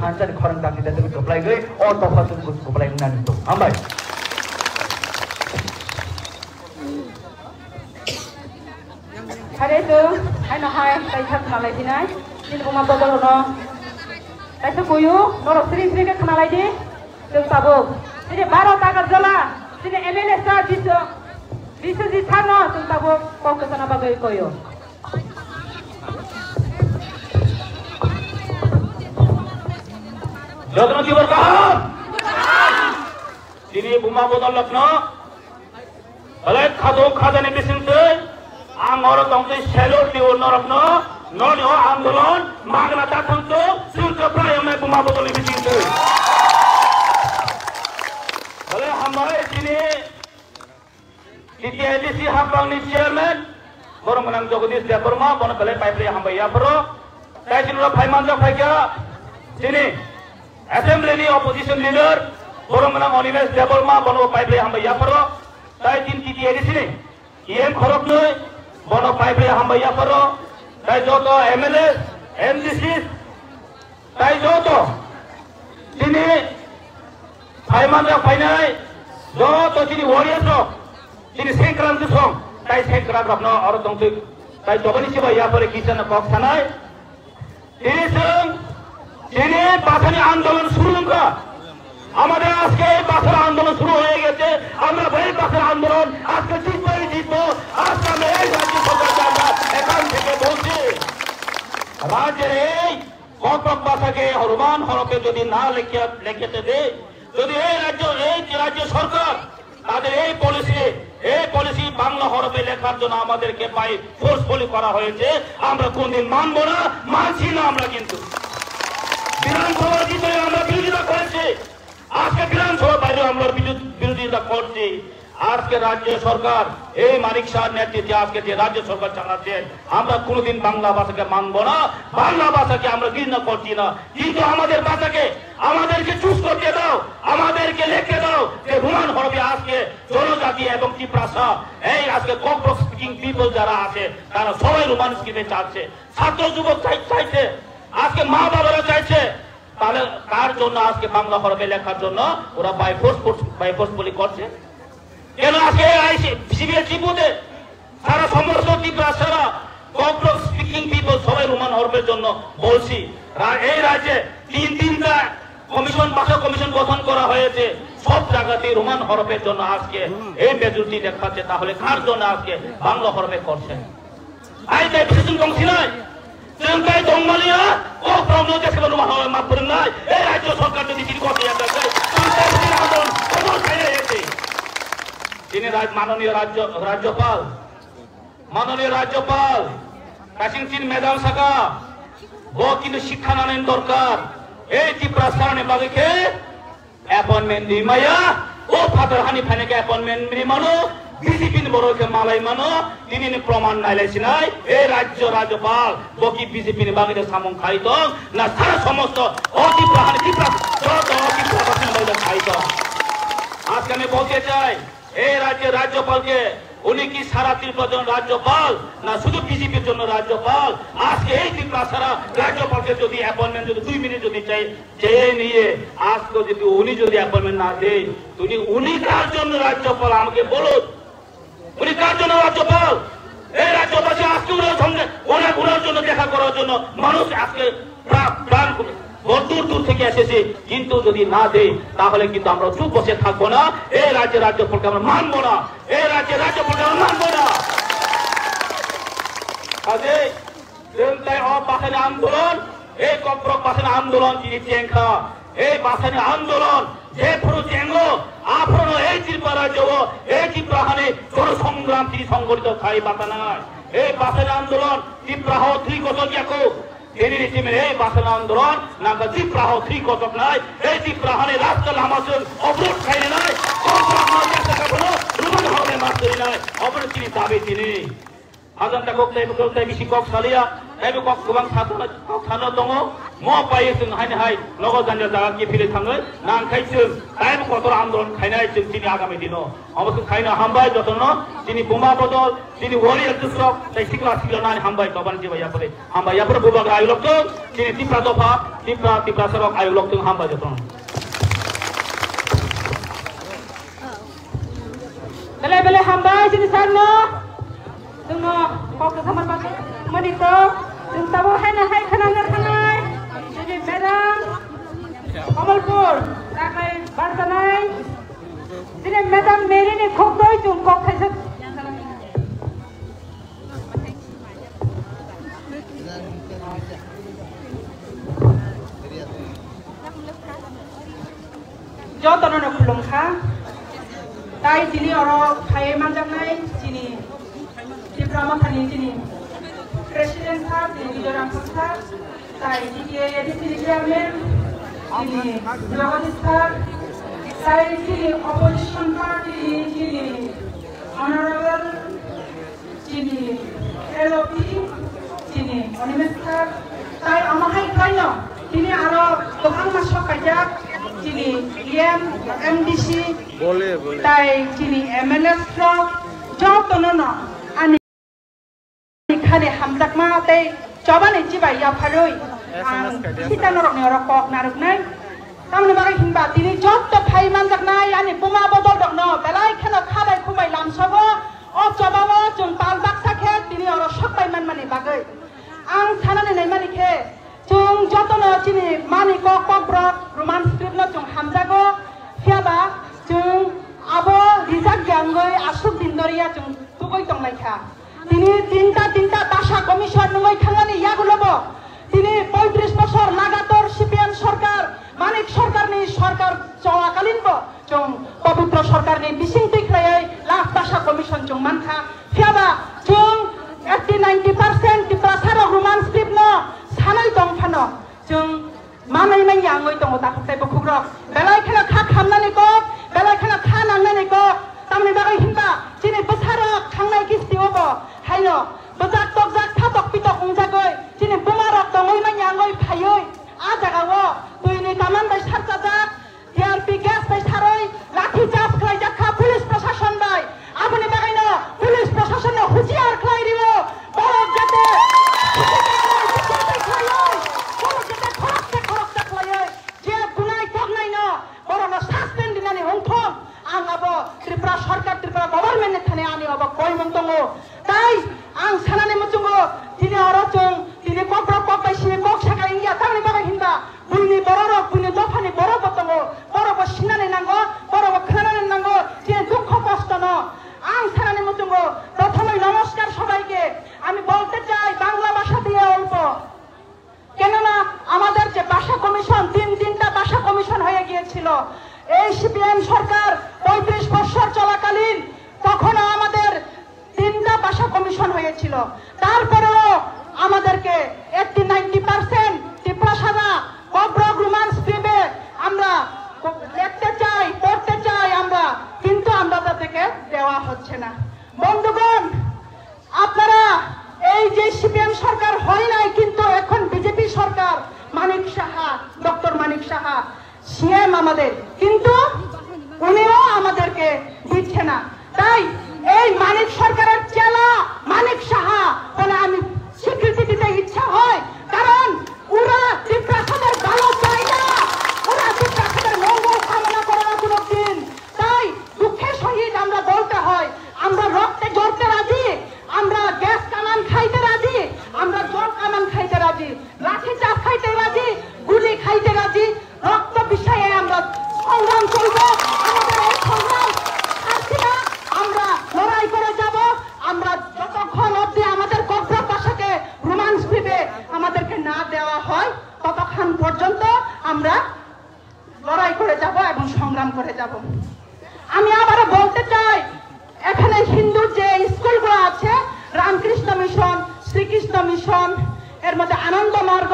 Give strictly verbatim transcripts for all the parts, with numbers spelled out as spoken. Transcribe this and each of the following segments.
Thansa ni khorang dakti dakti kwplai gwi o dopha chwng kusu kwplai wngnani tong. Hambai. Hare tu, hai no hai, tai thak malai dinai. Chini buma bodol no. Tai thak kuyu, norok sri sri ke khna lai di. Chwng tabuk. Chini baro tagar jala. Chini M L A sa bisu. Bisu ji thano, chwng tabuk. Kok kesana bagwi koyo. Jotono kibar kaham. Chini buma bodol lokno. Belai khajok khajani bisingtwi ang oro tongtwi salute di-o norokno, noni o andolon magna ta thangtwk, chwng kwplai wngnai buma bodolni bisingtwi. Belai hambai chini T T I D C hapangni chairman, borok gwnang Jagadish Debbarma, bono belai paibrwi hambai yapharo. Tai chini ulo phai manjak phaikha chini assembly ni opposition leader, borok gwnang Animesh Debbarma, bono paibrwi hambai yapharo. Tai chini T T I D C ni E M khoroknwi, bono paibrwi hambai yapharo. Tai joto M L A, M D C, tai joto chini phai manjak phainai, joto chini warriors rok, chini sengkrak bwsong, tai sengkrak rokno oro tongtwi, tai joboni sibai yapore kisa no kok sanai. Tini chwng, tini bathani andolon suru wngkha. আমাদের আজকে এই বাসের আন্দোলন শুরু হয়ে গেছে। আমরা এই বাসের আন্দোলন আজকে জিতবই জিতবো। আজকে আমরা এই রাজ্য সরকারকে আমরা এখান থেকে বলছি, রাজ্যের এই ককবরক ভাষাকে রোমান হরফে যদি না লেখে, লেখতে দেয়, যদি এই রাজ্য, এই যে রাজ্য সরকার তাদের এই পলিসি, এই পলিসি বাংলা হরফে লেখার জন্য আমাদেরকে বাই ফোর্সফুলি করা হয়েছে, আমরা কোনদিন মানবো না, মানছি না আমরা। কিন্তু বিধানসভার ভিতরে আমরা বিরোধিতা করেছি, আজকে বিধানসভার বাইরে আমরা বিরোধ-, বিরোধিতা করছি। আজকে রাজ্য সরকার, এই মানিক শাহর নেতৃত্বে আজকে যে রাজ্য সরকার চালাচ্ছে, আমরা কোনোদিন বাংলা ভাষাকে মানবো না, বাংলা ভাষাকে আমরা ঘৃণা করছি না। কিন্তু আমাদের ভাষাকে, আমাদেরকে চুজ করতে দাও, আমাদেরকে লিখতে দাও যে রোমান হরফে আজকে জনজাতি এবং তিপ্রাসা, এই আজকে ককবরক স্পিকিং পিপল যারা আছে, তারা সবাই রোমান স্ক্রিপ্টে চাচ্ছে। ছাত্র যুবক চাই-, চাইছে, আজকে মা বাবারা চাইছে, তাহলে কার জন্য আজকে বাংলা হরফে লেখার জন্য ওরা বাই ফোর্স, বাই ফোর্সফুলি করছে? কেন আজকে আইসি, সিবিএসই বোর্ডে সারা সমস্ত ত্রিপুরা সারা ককবরক স্পিকিং পিপল সবাই রোমান হরফের জন্য বলছি। রা-, এই রাজ্যে তিন তিনটা কমিশন, ভাষা কমিশন গঠন করা হয়েছে, সব জায়গাতেই রোমান হরফের জন্য আজকে এই মেজরিটি দেখাচ্ছে, তাহলে কার জন্য আজকে বাংলা হরফে করছে? Ai tai bising tong sinai. Chwng tai tong maliya, kok rok no jesa no ma hoi ma pwrwng nai. Ei rajya sarkar jodi chini kok ya tai. Chwng tai bising andolon, kotor khai ya tai. Chini raj-, manoniya rajya, rajyapal. Manoniya rajyapal. Kasing chin madam saka. Bo kintu sikha nanani dorkar. Ei Tripura sarani bagwi khe Appointment di maya, o phatar hani phaina khe appointment ri mano, B J P ni borok khe malai mano, tini ni proman nailai sinai, e rajya rajyapal, bo ki B J P ni bagwi de samung khai tong, na sara somosto o Tipra hani Tipra, joto o Tipra basi ni bagwi de khai tong. আজকে আমি বলতে চাই, এই রাজ্যের রাজ্যপালকে, উনি কি সারা ত্রিপুরার জন্য রাজ্যপাল না শুধু বিজেপির জন্য রাজ্যপাল? আজকে এই ত্রিপুরা সারা রাজ্যপালকে যদি অ্যাপয়েন্টমেন্ট যদি দুই মিনিট যদি চাই, চেয়ে নিয়ে আজকে যদি উনি যদি অ্যাপয়েন্টমেন্ট না দেয়, উনি, উনি কার জন্য রাজ্যপাল আমাকে বলুন, উনি কার জন্য রাজ্যপাল? এই রাজ্যবাসী আজকে ওনার সঙ্গে, ওনার, ওনার জন্য দেখা করার জন্য মানুষ আজকে প্রাণ, প্রাণ বহুত দূর দূর থেকে এসেছে, কিন্তু যদি না দেয়, তাহলে কিন্তু আমরা চুপ বসে থাকবো না। এই রাজ্যের রাজ্যপালকে আমরা মানবো না, এই রাজ্যের রাজ্যপালকে আমরা মানবো না। কাজেই, chwng tai o bwsani andolon, ei kokborok bwsani andolon chini chengkha, ei bwsani andolon, jephuru chengo, aphuru ei Tripura rajyo o, ei Tripura hani jono songram chini songgothito khai bwsanai. Ei bwsani andolon Tripura o thwi kochok yako. Tini ni simi ei bwsani andolon nangkha Tripura o thwi kochoknai, ei Tripura hani rasta lama chwng obrod khainai, kokborok no jesa kaphano rubani hoknai ma twirinai, obono chini dabi tini. Hajan ta kok tai bwkhwrang tai bisi kok saliya. Taibo kok kwbang sano, kok sano tongo. Mo pai chwng haini hai nogo janja jaga kiphilwi thangwi nang khai chwng taibo kotor andolon khainai chwng chini agami dino. Omo chwng khaino hambai jotono chini buma bodol, chini warrior tusrok, tei sikla sikla nani hambai toban jiba yapore. Hambai yapore bubagra ayulok chwng, chini Tipra dopha, Tipra, Tiprasa rok ayulok chwng hambai jotono. Belai belai hambai chini sir no. Chwngno kok kwtham bagwi mani to. Chwng tabuk haino hai khwnana thangnai. Chini madam Kamalpur takhai barjanai. Chini madam Mary ni khokdoi chwng kok khaisa. Jotono no khulumkha. Tai tini oro phaiwi manjaknai chini Tipra Mothani chini President sir, chini Bijoy Rangkhol sir, tai T T A A D C ni chairman, chini Jagadish sir, tai chini opposition party ni chini honorable chini L O P, chini Animesh sir, tai omo hai khlaino, tini aro kwbangma sok kaijak, chini E M, M D C, Bole, bole. Tai chini M L A rok, jotono no ani khani hamjakma tei chobani chibai yapharwi ang sita norokni oro kok narwknai. Tamoni bagwi hinba tini jotto phai manjaknai ani buma bodol rokno belai kheno khabai khumbai lamsogo. O chobao chwng tal baksa khe tini oro sok pai manmani bagwi. Ang sanani naimani khe, chwng jotono chini mani kok kokborok Roman script no chwng hamjago, phiyaba chwng abo rijak ya wngwi aswk din doriya chwng tugwi tonglaikha. Tini tinta tinta basa commission nungwi thangmani yagulobo tini poitris bosor lagator C P M sorkar, Manik sorkarni sorkar cholakalin bo chwng Pabitra sorkarni bising twi khlaiwi last basa commission chwng mankha. Phiyaba chwng eighty ninety percent Tiprasa rok Roman script no sanwi tong phano chwng manwi manya wngwi tongo takhuk tei bukhukrok. Belai kheno kha khamnani kok, belai kheno kha nangnani kok. Tamni bagwi hinba chini bwsarok thangnai kisti obo haino bwjak tokjak satok pitok wngjagwi chini bumarok tongwi manya wngwi phaiwi a jagao twini kaman bai sarchajak. T R P gas bai sarwi lathi charge khlaijak kha police proshashan bai. Aboni bagwino police proshashan no husiar khlai rio. Borok jate borok jate khoroksa khoroksa khlaiwi je gunai toknaino borokno suspend dinani wngthong. Ang abo Tripura sorkar, Tripura government ni thani ani abo koimung tongo. Tai ang sanani muchungo tini oro chwng tini kokborok kok bai sini kok sakha wngya tamni bagwi hinba buini bororok, buini dophani borokbo tongo, borokbo sinani nango, borokbo khwnanani nango, chini dukho kostono. Ang sanani muchungo prothomoi নমস্কার সবাইকে। আমি বলতে চাই বাংলা ভাষা দিয়ে অল্প, কেননা আমাদের যে ভাষা কমিশন, তিন তিনটা ভাষা কমিশন হয়ে গিয়েছিল এই সিপিএম সরকার পঁয়ত্রিশ বছর চলাকালীন, তখনও আমাদের তিনটা ভাষা কমিশন হয়েছিল, তারপরেও আমাদেরকে এইটটি নাইনটি পার্সেন্ট তিপ্রাসারা ককবরক রোমান স্ক্রিপ্টে আমরা লিখতে চাই, পড়তে চাই আমরা, কিন্তু আমরা তাদেরকে দেওয়া হচ্ছে না। বন্ধুগণ, আপনারা এই যে সিপিএম সরকার হয় নাই, কিন্তু এখন বিজেপি সরকার, মানিক সাহা, ডক্টর মানিক সাহা, সিএম আমাদের, কিন্তু উনিও আমাদেরকে দিচ্ছে না। তাই এই মানিক সরকারের চেলা মানিক সাহা বলে আমি স্বীকৃতি দিতে ইচ্ছা হয়, কারণ ওরা তিপ্রাসাদের ভালো চায় না, ওরা তিপ্রাসাদের মঙ্গল কামনা করে না কোনোদিন। তাই দুঃখের সহিত আমরা বলতে হয়, আমরা রক্তে জ্বলতে রাজি, আমরা গ্যাস কামান খাইতে রাজি, আমরা জল কামান খাইতে রাজি, লাঠি চার্জ খাইতে রাজি, গুলি খাইতে রাজি, রক্ত বিষয়ে আমরা সংগ্রাম চলবে। আমাদের এই সংগ্রাম ছাড়ছি না, আমরা লড়াই করে যাব। আমরা যতক্ষণ অবধি আমাদের ককবরক ভাষাকে রোমান স্ক্রিপ্টে আমাদেরকে না দেওয়া হয়, ততক্ষণ পর্যন্ত আমরা লড়াই করে যাব এবং সংগ্রাম করে যাব। আমি আবারও বলতে চাই, এখানে হিন্দু যে স্কুলগুলো আছে, রামকৃষ্ণ মিশন, শ্রীকৃষ্ণ মিশন, এর মধ্যে আনন্দ মার্গ,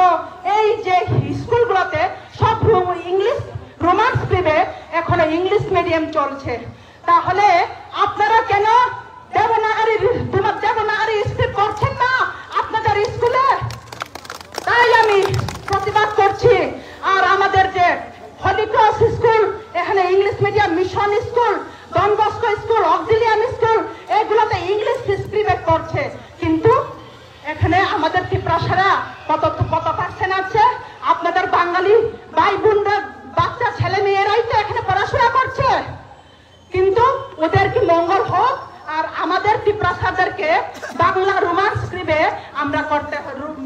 এই যে স্কুলগুলোতে সব রো-, ইংলিশ, রোমান স্ক্রিপ্টে এখনো ইংলিশ মিডিয়াম চলছে। তাহলে আপনারা কেন দেবনাগরী, তোমার দেবনাগরী স্ক্রিপ্ট করছেন না আপনাদের স্কুলে? প্রতিবাদ করছি। আর আমাদের যে হলি ক্রস স্কুল, এখানে English medium mission school, Don Bosco school, Auxilium school, এগুলোতে ইংলিশ স্ক্রিপ্টে করছে, কিন্তু এখানে আমাদের তিপ্রাসারা কত, কত পার্সেন্ট আছে? আপনাদের বাঙালি ভাই বোনরা, বাচ্চা ছেলে মেয়েরাই তো এখানে পড়াশোনা করছে, কিন্তু ওদের কি মঙ্গল হোক। আর আমাদের তিপ্রাসাদেরকে বাংলা রোমান স্ক্রিপ্টে আমরা করতে,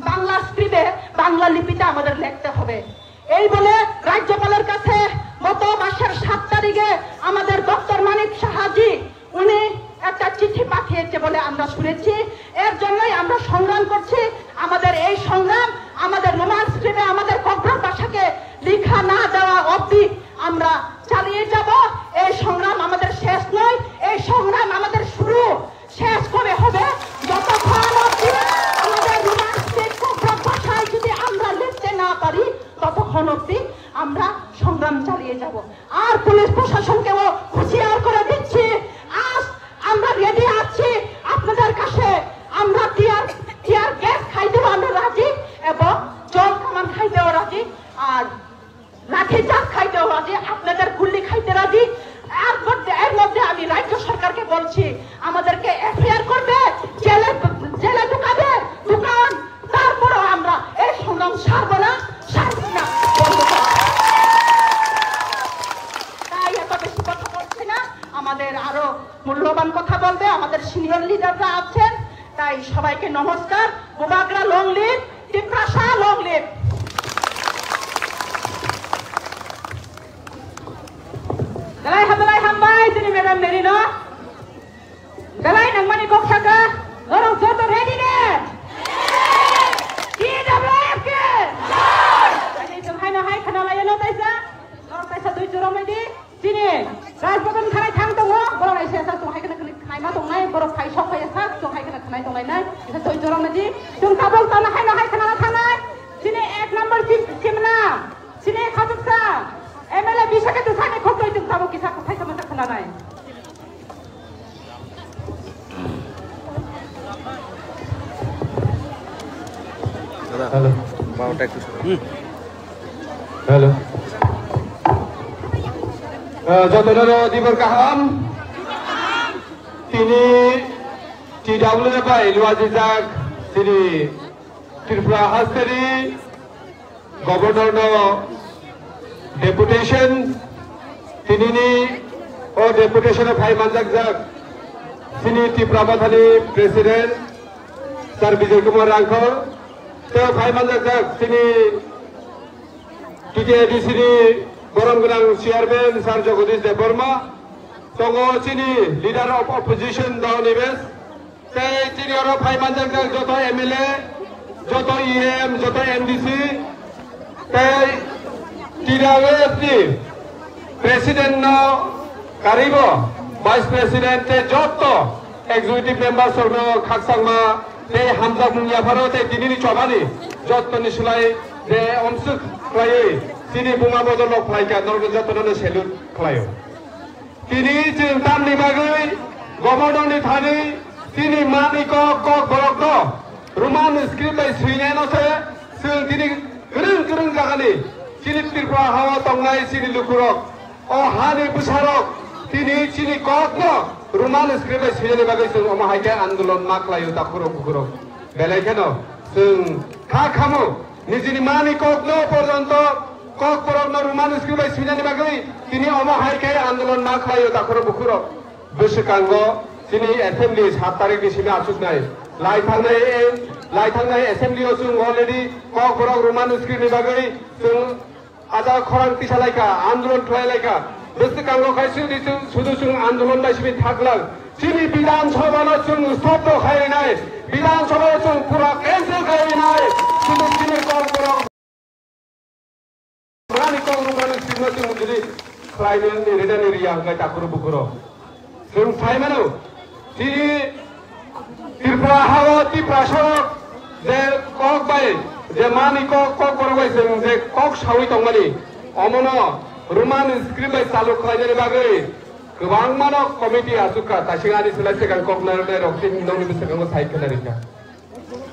বাংলা স্ক্রিপ্টে, বাংলা লিপিতে আমাদের লিখতে হবে। এই বলে রাজ্যপালের কাছে গত মাসের সাত তারিখে আমাদের ডক্টর মানিক সাহাজি উনি একটা চিঠি পাঠিয়েছে বলে আমরা শুনেছি। এর জন্যই আমরা সংগ্রাম করছি। আমাদের এই সংগ্রাম, আমাদের রোমান স্ক্রিপ্টে আমাদের ককবরক ভাষাকে লেখা না দেওয়া অবধি আমরা চালিয়ে যাব। এই সংগ্রাম আমাদের শেষ নয়, এই সংগ্রাম আমাদের শুরু। শেষ করে হবে যতক্ষণ অবধি আমাদের রোমান স্ক্রিপ্ট ককবরক ভাষায় যদি আমরা লিখতে না পারি, ততক্ষণ অবধি আমরা সংগ্রাম চালিয়ে যাব। আর পুলিশ প্রশাসনকেও হুঁশিয়ার করে দিচ্ছি, আজ আমরা রেডি আছি আপনাদের কাছে। আমরা টিয়ার, টিয়ার গ্যাস খাইতেও আমরা রাজি এবং জল কামান খাইতেও রাজি। আর লাঠি চার্জ খাইতেও রাজি, আপনাদের গুল্লি খাইতে রাজি। আর মধ্যে, এর মধ্যে আমি রাজ্য সরকারকে বলছি, আমাদেরকে এফআইআর করবে, জেলে, জেলে ঢুকাবে, ঢুকান, তারপরেও আমরা এই সংগ্রাম ছাড়বো না, ছাড়বো না, বন্ধ করবো। তাই এত বেশি কথা বলছি না, আমাদের আরো মূল্যবান কথা বলবে আমাদের সিনিয়র লিডাররা আছেন। তাই সবাইকে নমস্কার। Bubagra long live, Tiprasa long live. Belai hambai, hambai, chini madam Mary no. Belai nangmani kok saka, norok joto ready ne? T W F ke? Ani chwng haino hai khana layo no taisa, norok taisa dui churong di. Chini Rajbhavan khanai thang tongo, borok hai se sa chwng hai khana khani khnai ma tongnai, borok hai sok hai sa chwng hai khana khnai tongnai nai, kisa doi jorong nai di, chwng tabok tana hai no hai khana thangnai. Chini ek number chim-, chimna, chini khachuksa, M L A bisa khe twi sani khok doi chwng tabok kisa kwthai sama sa khana nai. দাদা, হ্যালো। বারোটা একটু সরো। হ্যালো। আহ, jotono no dibor kaham. Tini T W F bai luajijak chini Tripura hasteni Governor no deputation, tinini o deputation o phai manjakjak chini Tipra Mothani President Sir Bijoy Kumar Rangkhol, tei phai manjakjak chini T T A D C ni borom gwnang Chairman Sir Jagadish Debbarma, tongo chini Leader of Opposition Daw Nibesh, tei chini oro phai manjakjak joto M L A, joto E M, joto M D C, tei T W F ni President no karibo, Vice President tei joto Executive Members rokno khakchangma tei hamjakmung yapharo tei tinini chobani jottoni slai je omswk khlaiwi chini buma bodol rok khlaikha, norokno jotono salute khlaio. Tini chwng tamni bagwi Governor ni thani chini mani kok, kok borokno Roman script bai swinai no se chwng tini kwrwng kwrwng jagani chini Tripura hao tongnai chini lukurok, o hani bwsarok tini chini kokno Roman script bai swinani bagwi chwng omo hai khe andolon ma khlaio takhurok bukhurok. Belai kheno chwng kha khamo nijini mani kokno porjonto kok borokno Roman script bai swinani bagwi tini omo hai khe andolon ma khlaio takhurok bukhurok. Bwswkango chini assembly sat tarikh ni simi achuknai. Lai thangnai, lai thangnai assembly o chwng already kok borok Roman script ni bagwi chwng aja khorang tisa laikha, andolon khlai laikha. Bwswkango khai chwng di chwng, sudu chwng andolon bai simi thaklang. Chini Bidhan Sabha no chwng stop khai rinai. Bidhan Sabha no chwng pura cancel khai rinai. Sudu chini kok borok Mani kok rwmani sima chwng jodi khlainani rinani riya hwnkhe takhurok bukhurok. Chwng sai mano, chini Tripura hao Tiprasarok je kok bai, je mani kok, kok borok bai chwng je kok saui tongmani, omono Roman script bai chalu khlainani bagwi kwbangmano committee achukha, taising ani slai swkang kok narwknai rok tei nokni bwskango sai khwna rikha.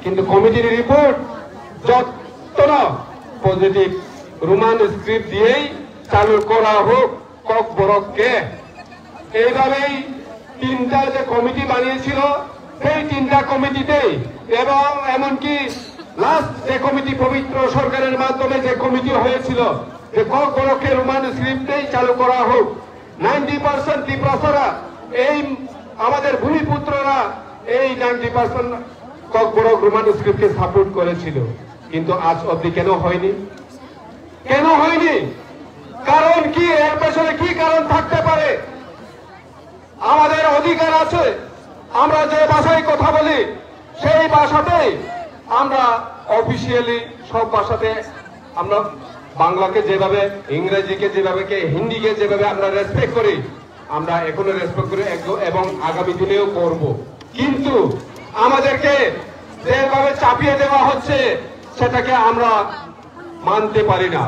Kintu committee ni report jottono positive Roman script দিয়েই চালু করা হোক ককবরককে। এইভাবেই তিনটা যে কমিটি বানিয়েছিল, সেই তিনটা কমিটিতেই এবং এমনকি লাস্ট যে কমিটি পবিত্র সরকারের মাধ্যমে যে কমিটি হয়েছিল যে ককবরককে রোমান স্ক্রিপ্টেই চালু করা হোক, নাইনটি পার্সেন্ট তিপ্রাসারা, এই আমাদের ভূমিপুত্ররা এই নাইনটি পার্সেন্ট ককবরক রোমান স্ক্রিপ্টকে সাপোর্ট করেছিল, কিন্তু আজ অবধি কেন হয়নি? কেন হয়নি? কারণ কি? এর পেছনে কি কারণ থাকতে পারে? আমাদের অধিকার আছে, আমরা যে ভাষায় কথা বলি সেই ভাষাতেই আমরা অফিসিয়ালি সব ভাষাতে আমরা বাংলাকে যেভাবে, ইংরেজিকে যেভাবে, কে হিন্দিকে যেভাবে আমরা রেসপেক্ট করি, আমরা এখনো রেসপেক্ট করি এগ-, এবং আগামী দিনেও করব। কিন্তু আমাদেরকে যেভাবে চাপিয়ে দেওয়া হচ্ছে সেটাকে আমরা মানতে পারি না।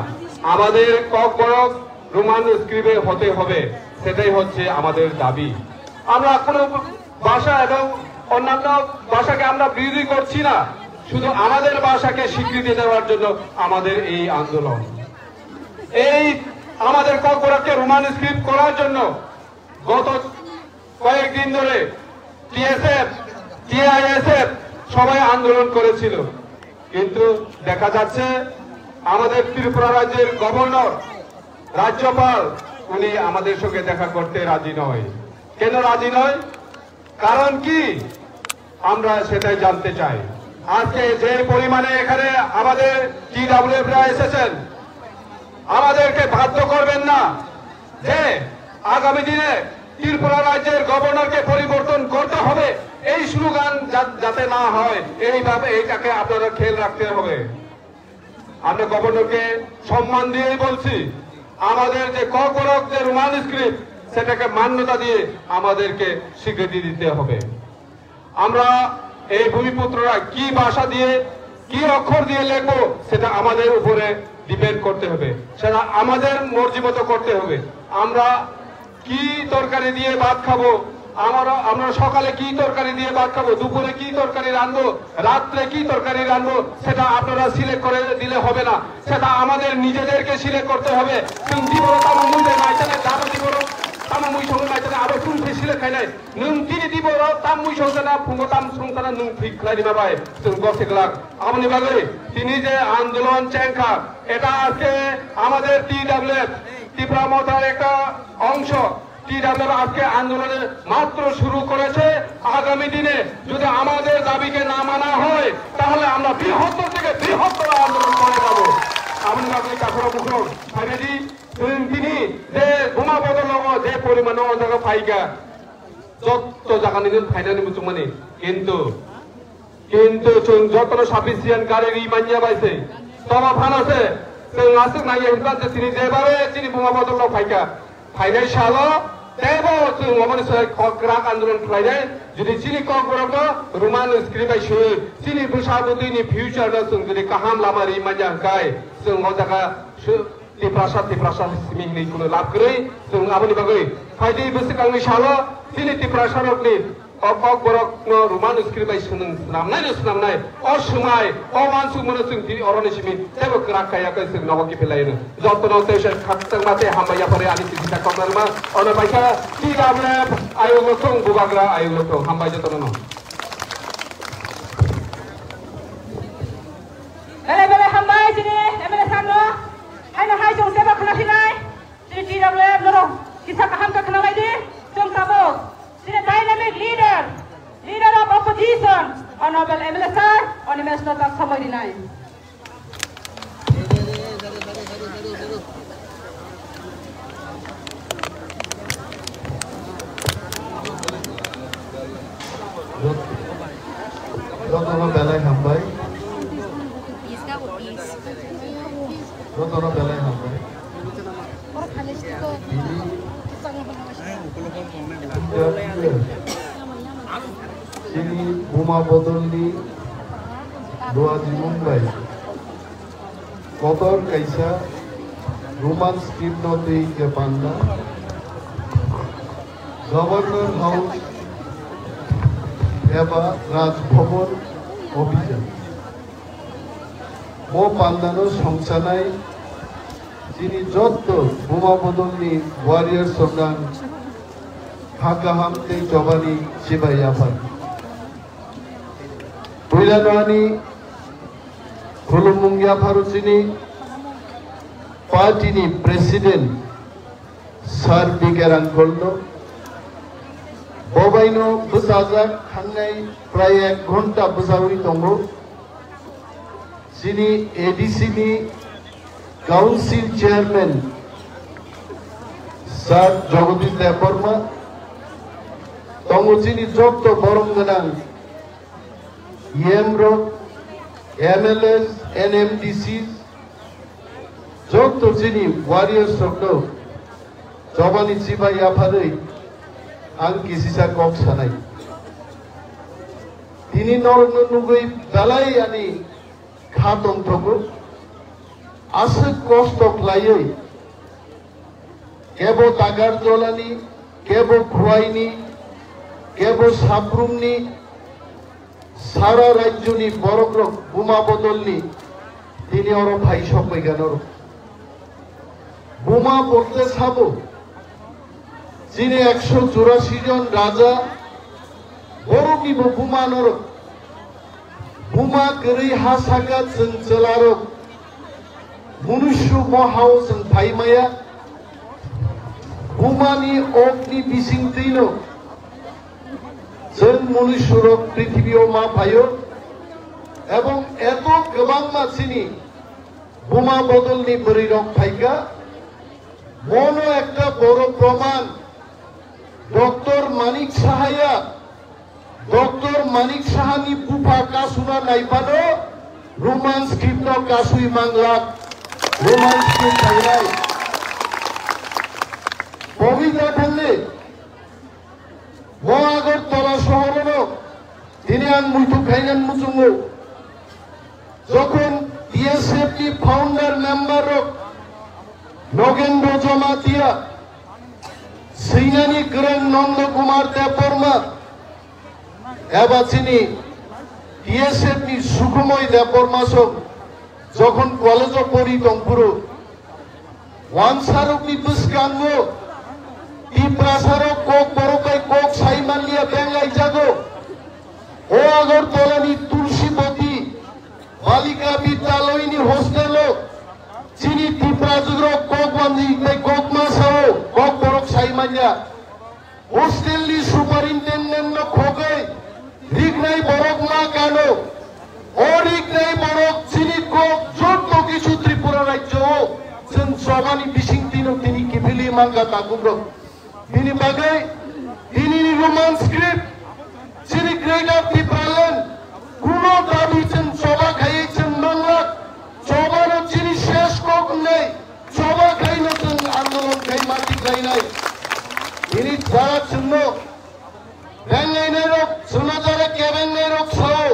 আমাদের ককবরক রোমান স্ক্রিপ্টে হতে হবে, সেটাই হচ্ছে আমাদের দাবি। আমরা কোনো ভাষা এবং অন্যান্য ভাষাকে আমরা বিরোধী করছি না, শুধু আমাদের ভাষাকে স্বীকৃতি দেওয়ার জন্য আমাদের এই আন্দোলন। এই আমাদের ককবরককে রোমান স্ক্রিপ্ট করার জন্য গত কয়েকদিন ধরে টিএসএফ, টিআইএসএফ সবাই আন্দোলন করেছিল, কিন্তু দেখা যাচ্ছে আমাদের ত্রিপুরা রাজ্যের গভর্নর, রাজ্যপাল, উনি আমাদের সঙ্গে দেখা করতে রাজি নয়। কেন রাজি নয়? কারণ কি? আমরা সেটাই জানতে চাই। আজকে যে পরিমাণে এখানে আমাদের টিডাব্লিউএফরা এসেছেন, আমাদেরকে বাধ্য করবেন না যে আগামী দিনে ত্রিপুরা রাজ্যের গভর্নরকে পরিবর্তন করতে হবে, এই স্লোগান যা-, যাতে না হয়, এইভাবে এইটাকে আপনারা খেয়াল রাখতে হবে। আমরা গভর্নরকে সম্মান দিয়েই বলছি, আমাদের যে ককবরক যে রোমান স্ক্রিপ্ট, সেটাকে মান্যতা দিয়ে আমাদেরকে স্বীকৃতি দিতে হবে। আমরা এই ভূমিপুত্ররা কি ভাষা দিয়ে, কি অক্ষর দিয়ে লিখবো, সেটা আমাদের উপরে ডিপেন্ড করতে হবে, সেটা আমাদের মর্জি মতো করতে হবে। আমরা কি তরকারি দিয়ে ভাত খাবো, আমরা আমরা সকালে কি তরকারি দিয়ে ভাত খাবো, দুপুরে কি তরকারি রাঁধবো, রাত্রে কি তরকারি রাঁধবো, সেটা আপনারা সিলেক্ট করে দিলে হবে না, সেটা আমাদের নিজেদেরকে সিলেক্ট করতে হবে। Chwng diboro tamo mui bai naitane, dabo diboro tamo mui songwi naitane, abo chwng se select khainai. Nwng tini diboro tam mui songchana, phungo tam songchana nwng thik khlai rima bai chwng gose glak. Aboni bagwi tini je andolon chengkha, eta aske amader T W F, Tipra Mothar ekta ongsho, T W F আজকে আন্দোলনের মাত্র শুরু করেছে। আগামী দিনে যদি আমাদের দাবিকে না মানা হয়, তাহলে আমরা বৃহত্তর থেকে বৃহত্তর আন্দোলন করে যাব। Aboni bagwi takhoro bukhuk phainani chwng tini je buma bodol logo je porimano o jaga phaikha, jotto jagani din phainani muchungmani, kintu Kintu chwng jotono sufficient gari ri manya bai se. Tobo phano se chwng aswk naiya hinba je tini jeba re chini buma bodol rok phaikha. Phainai salo tebo chwng omoni se kok krak andolon khlainai. Jodi chini kok borok no Roman script bai swi chini bwsa bwtwi ni future no chwng jodi kaham lama ri manya hwnkhe chwng o jaga swi Tiprasa, Tiprasa simi hinwi kuno lab kwrwi. Chwng aboni bagwi phaidi bwswkangni salo chini Tiprasa rokni o kok borokno Roman script bai swnam, swnamnaino swnamnai. O swmai, o uansukmano chwng tini oroni simi teibo kwrak kaiya khe chwng nogo kiphilai hwno. Jotono tei se khakchangma tei hambai yaphari ani chini sakok narwkma. Ono paikha T W F ayuk loktong, bubagra ayuk loktong. Hambai jotono no. Belai belai hambai chini M L A sir no. Haino hai chwng seba khna phinai. Chini T W F norok kisa kaham khe khna lai di. Chwng tabuk chini dynamic leader, leader of opposition, Honorable M L A sir, Animesh no tak somoi rinai. Jotono belai hambai. Jotono belai hambai. Tini, chini buma bodolni Duaji Mumbai. Kotor kaisa Roman script no twi khe panda Governor House eba Raj Bhavan office. Bo pandano songchanai chini jotto Buma Bodolni warriors rokno ang kha kaham tei chobani chibai yaphar. Puilano ani khulumung yapharo chini party ni president Sir B K Rangkol no. Bobaino bwchajak thangnai prai ek ghonta bwchawi tongo. Chini A D C ni Council Chairman Sir Jagadish Debbarma, tongo chini jotto borom gwnang E M rok, M L As, N M D Cs, jotto chini warriors rokno chobani chibai yapharwi ang kisisa kok sanai. Tini norokno nugwi belai ani kha tongthogo. Aswk kosto khlaiwi kebo Takarjolani, kebo Khwaini, kebo Saprumni, sara rajyoni borokrok Buma Bodolni tini oro phai sokbaikha norok. Buma bolte sabo, chini ekso churasi jon raja, boroknibo buma norok. Buma kwrwi ha saka chwng chwlarok, munusu mohao chwng phai maya. Bumani okni bisingtwino chwng munusurok prithibio ma phaio. Ebong eto kwbangma chini Buma Bodolni bwrwirok phaikha. Mono ekta boro proman. Doctor Manik Sahaya, Doctor Manik Sahani bupha kasuna naiphano Roman script no kasui manglak. Roman script thangnai. Pabitra Phanle, bo Agartala sohorono tini ang muitu khainan muchungo. Jokhon B S F ni founder member rok Nogendro Jamatia, Sinani Kwrwng Nondo Kumar Debbarma, eba chini B S F ni Sukhumoi Debbarma sok jokhon college o pori tongphuru, wansarokni bwskango Tiprasarok kok borok bai kok sai manliya benglaijago. O Agartala ni Tulsibati Balika Bidyaloyni hostel o chini Tiprajwk rok kok manwi tei kok ma sao, kok borok sai manya. Hostel ni superintendent no khogwi riknai borok ma kano. O riknai borok chini kok jotto kichu Tripura rajyo o chwng chobani bisingtwi no tini kiphilwi mangkha takhuk rok. Bini bagwi tinini Roman script, chini Greater Tipraland, kuno dabi chwng choba khaiwi chwng manglak, chobano chini ses kok wngnai, choba khaino chwng andolon khai mati khlainai. Bini jara chwngno benglainairok, chwngno jara kebengnairok sao,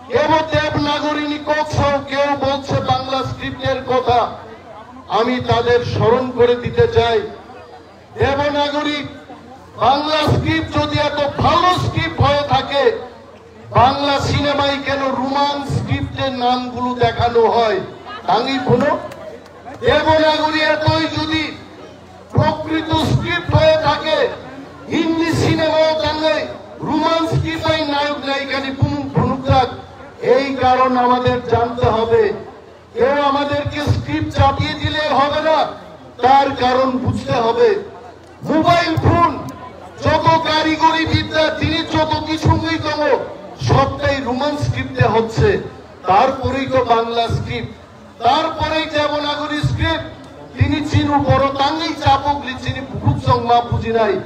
kebo Devanagari ni kok sao, kebo bolche Bangla script er kotha. আমি তাদের স্মরণ করে দিতে চাই। দেবনাগরী বাংলা স্ক্রিপ্ট যদি এত ভালো স্ক্রিপ্ট হয়ে থাকে, বাংলা সিনেমায় কেন রোমান স্ক্রিপ্টের নামগুলো দেখানো হয়? তাঙ্গি কোনো দেবনাগরী এতই যদি প্রকৃত স্ক্রিপ্ট হয়ে থাকে, হিন্দি সিনেমাও তাঙ্গি রোমান স্ক্রিপ্ট হয়, নায়ক নায়িকানি বুমুক ভুনুক থাক। এই কারণ আমাদের জানতে হবে। কেউ আমাদেরকে স্ক্রিপ্ট চাপিয়ে দিলে হবে না, তার কারণ বুঝতে হবে। মোবাইল ফোন, যত কারিগরি বিদ্যা, তিনি যত কিছু ungwi tongo, সবটাই রোমান স্ক্রিপ্টে হচ্ছে। তারপরেই তো বাংলা স্ক্রিপ্ট, তারপরেই Devanagari script. Tini chini uporo tangwi chapuk li chini bukhuk chwng ma bujinai.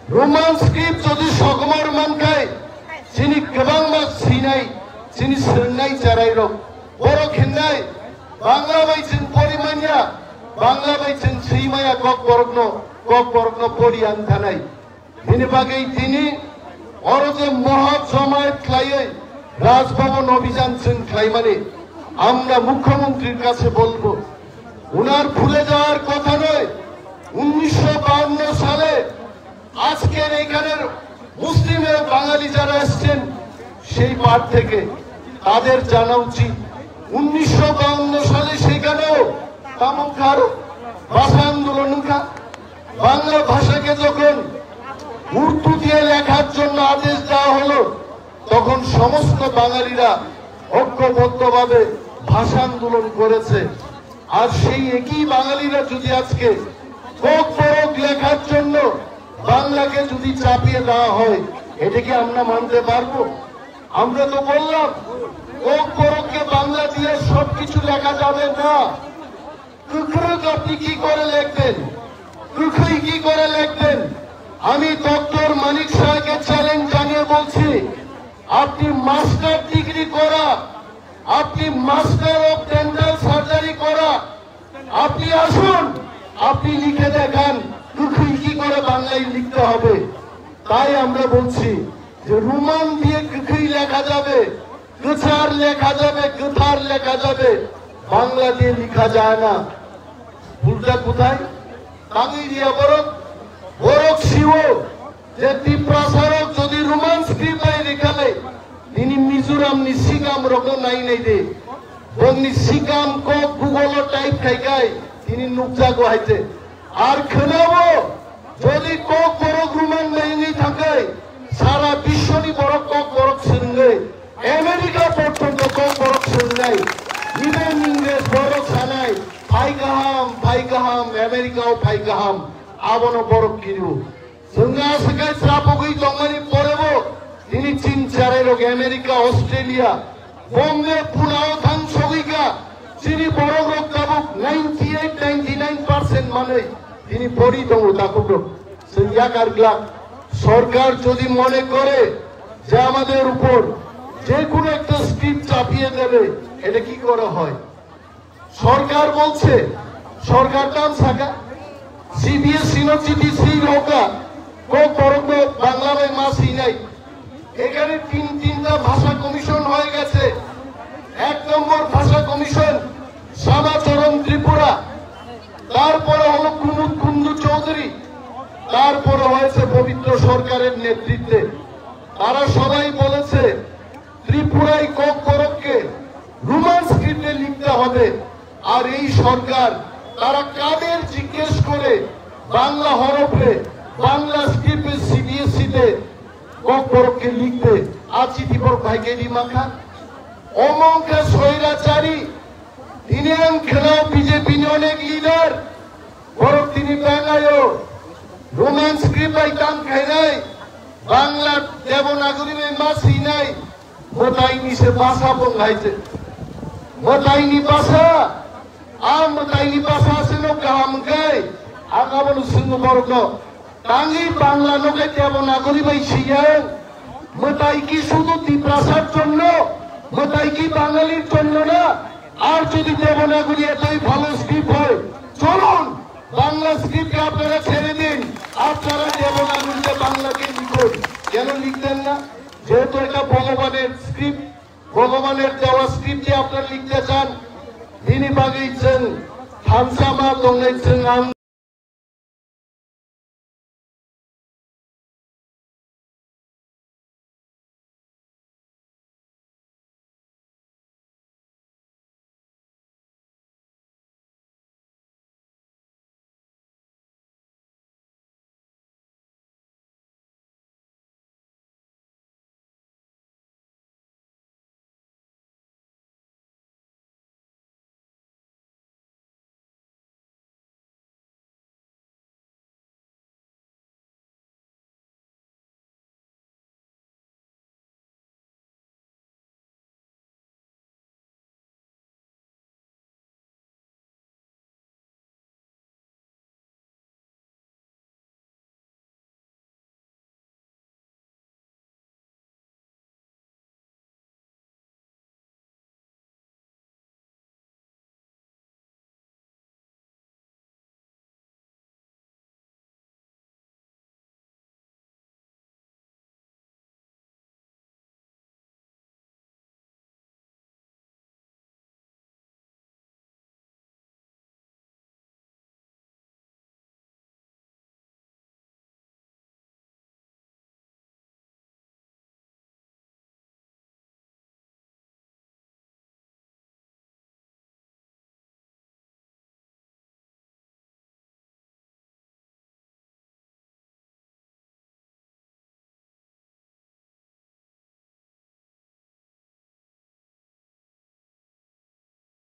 Roman script jodi sokomor mankhai, chini kwbangma sinai, chini swrwngnai cherairok, borok hinnai, Bangla bai chwng pori manya, Bangla bai chwng swi maya, Kokborokno, Kokborokno pori ang thanai. Bini bagwi tini oro je mohot jomayat khlaiwi Raj Bhaban Abhijan chwng khlaimani, আমরা মুখ্যমন্ত্রীর কাছে বলবো, ওনার ভুলে যাওয়ার কথা নয়। উনিশশো বাহান্ন সালে আজকের এখানের মুসলিম এবং বাঙালি যারা এসছেন সেই পার থেকে, তাদের জানা উচিত উনিশশো বাউন্ন সালে সেখানেও তামাম কার ভাষা আন্দোলন হইল। বাংলা ভাষাকে যখন উর্দু দিয়ে লেখার জন্য আদেশ দেওয়া হলো, তখন সমস্ত বাঙালিরা ঐক্যবদ্ধভাবে ভাষা আন্দোলন করেছে। আর সেই একই বাঙালিরা যদি আজকে ককবরক লেখার জন্য বাংলাকে যদি চাপিয়ে দেওয়া হয়, এটা কি আমরা মানতে পারবো? আমরা তো বললাম, ককবরককে বাংলা দিয়ে সবকিছু লেখা যাবে না। কুখরুক আপনি কি করে লিখবেন? কুখুই কি করে লিখবেন? আমি ডক্টর মানিক সাহাকে চ্যালেঞ্জ জানিয়ে বলছি, আপনি মাস্টার ডিগ্রি করা, আপনি মাস্টার অফ ডেন্টাল সার্জারি করা, আপনি আসুন, আপনি লিখে দেখান কুখুই কি করে বাংলায় লিখতে হবে। তাই আমরা বলছি যে রোমান দিয়ে কুখুই লেখা যাবে, কুথার লেখা যাবে, কুথার লেখা যাবে, বাংলা দিয়ে লেখা যায় না। ভুলটা কোথায়? তামিল দিয়া বরক, বরক শিব, যে তিপ্রাসারক যদি রোমান স্ক্রিপ্ট bai রেখালে, তিনি Mizoram ni sikam rokno nai nai de. Bongni sikam kok Google o type khai khai, tini nukjago hai se. Ar khwnabo, jodi kok borok Roman bai wngwi thangkhai, sara biswoni borok kok borok swrwngwi, America porjonto kok borok swrwngnai, even English borok sanai, phai kaham, phai kaham, America o phai kaham, abono borok kiru. Chwng aswk khe chwrapogwi tongmani porebo tini chin charairok America, Australia, Bombay, Pune-o thang sogwikha. Chini borokrok tabuk ninety eight, ninety nine percent manwi tini pori tongo takhukrok. Chwng yakar glak. সরকার যদি মনে করে যে আমাদের উপর যে কোনো একটা স্ক্রিপ্ট চাপিয়ে দেবে, এটা কি করা হয়? সরকার বলছে, সরকার দাম থাকা, সিবিএসই no সিবিএসই হোকা, কোক বরক বাংলা bai ma sinai. এখানে তিন তিনটা ভাষা কমিশন হয়ে গেছে। এক নম্বর ভাষা কমিশন শ্যামাচরণ ত্রিপুরা, তারপরে হলো কুমুদ কুন্ডু চৌধুরী, তারপরে হয়েছে পবিত্র সরকারের নেতৃত্বে। তারা সবাই বলেছে ত্রিপুরায় ককবরককে রোমান স্ক্রিপ্টে লিখতে হবে। আর এই সরকার, তারা কাদের জিজ্ঞেস করে বাংলা হরফে, বাংলা স্ক্রিপ্টে সিবিএসইতে ককবরককে লিখতে? Achiti borok bai khe ri mankha. Omo wngkha soirachari. Tini ang khwnao BJP ni onek lidar, borok tini banglaio Roman script bai tang khainai, Bangla Devanagari bai ma sinai, mwtaini se basa bo wng hai se. Mwtaini basa, a mwtaini basa se no kaham wngkhai, ang abono swngo borokno. Tangwi Bangla no khe Devanagari bai siyang. Mwtai ki শুধু তিপ্রাসার জন্য, mwtai ki বাঙালির জন্য না? আর যদি দেবনাগরী এতই ভালো স্ক্রিপ্ট হয়, চলুন বাংলা স্ক্রিপ্টকে আপনারা ছেড়ে দিন, আপনারা দেবনাগরীতে বাংলাকে লিখুন। কেন লিখবেন না? যেহেতু এটা ভগবানের স্ক্রিপ্ট, ভগবানের দেওয়া স্ক্রিপ্টে আপনারা লিখতে চান, bini bagwi chwng thansa ma tongnai chwng ang